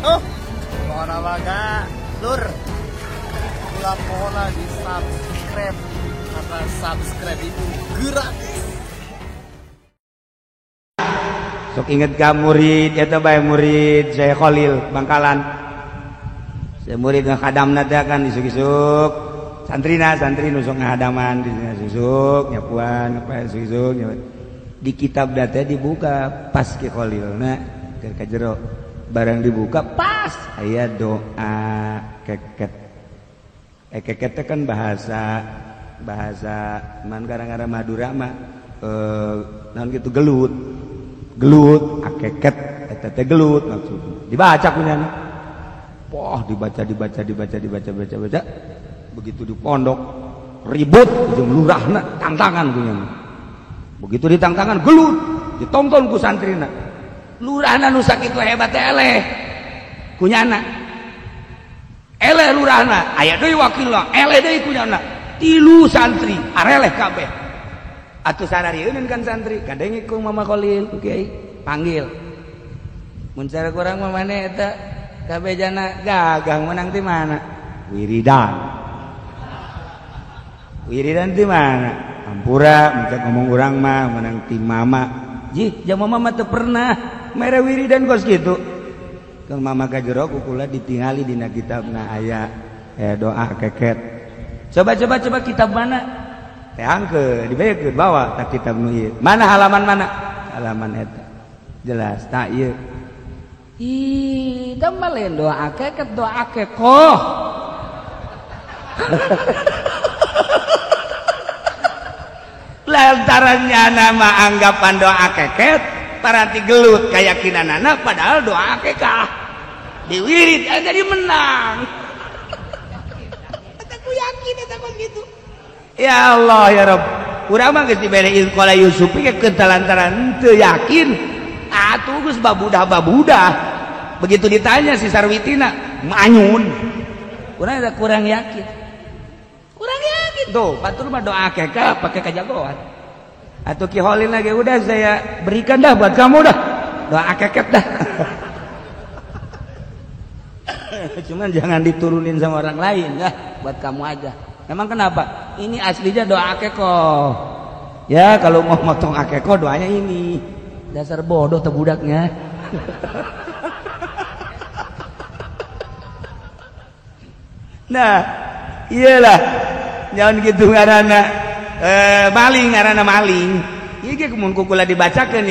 Oh, pokona mah lur. Ulah pokona di subscribe karena subscribe itu gratis. Sok inget ka murid eta bae murid saya Khalil Bangkalan. Saya murid ngahadamna teh kan isuk-isuk. Santrina santri nu sok ngahadaman di isuk nyapuan apa isuk-isuk. Di kitab teh dibuka pas Ki Khalilna keur ka jero. Barang dibuka pas aya doa keket. Keket teh kan bahasa man gara-gara Madura mah naon kitu gelut. Gelut akeket eta teh gelut maksudna. Dibaca kunyana. Wah, dibaca dibaca dibaca dibaca baca baca. Begitu di pondok ribut jeung lurahna tantangan kunyana. Begitu ditangtangan gelut, ditonton ku santrina. Lurahna nu sakitu hebat teh eleh kunyana. Eleh lurahna, aya deui wakilna, eleh deui kunyana. Tilu santri areleh kabeh. Atuh sararieun kan santri, kadenge ku Mama Khalil, ku kiai panggil. Mun cara kurang mah maneh eta kabejana gagah menang ti mana? Wiridan. Wiridan ti mana? Ampura, mun ngomong urang mah menang ti mama. Jih, jam mama mah teu pernah mere wiridan kos kitu. Kang mama ka jero ku kula ditingali dina kitabna aya doa keket. Coba coba coba kitab mana? Teangkeun dibekeun bawa tak kitab nu ieu. Mana halaman mana? Halaman eta. Jelas tak ieu. Ih, da mah lain doa keket, doa kekoh. Lantarannya nama anggapan doa keket paranti gelut keyakinanana padahal doa kekah. Diwirid jadi menang. Aku yakin eta kok gitu. Ya Allah ya Rabb. Urang mah geus dibere qala Yusuf ge lantaran teu yakin. Atuh geus babudah-babudah. Begitu ditanya si Sarwitina, manyun. Urang ada kurang yakin. Kurang yakin tuh, batur mah doa keka pakai kajagoan. Atuh Ki Holil lagi udah saya berikan dah buat kamu dah. Doa keket dah. Cuman jangan diturunin sama orang lain dah, buat kamu aja. Emang kenapa? Ini aslinya doa akeko. Ya kalau mau motong akeko doanya ini. Dasar bodoh tebudaknya. Nah, iyalah. Jangan gitu ngarana maling, ngarana maling. Ieu ge mun kukula dibacakeun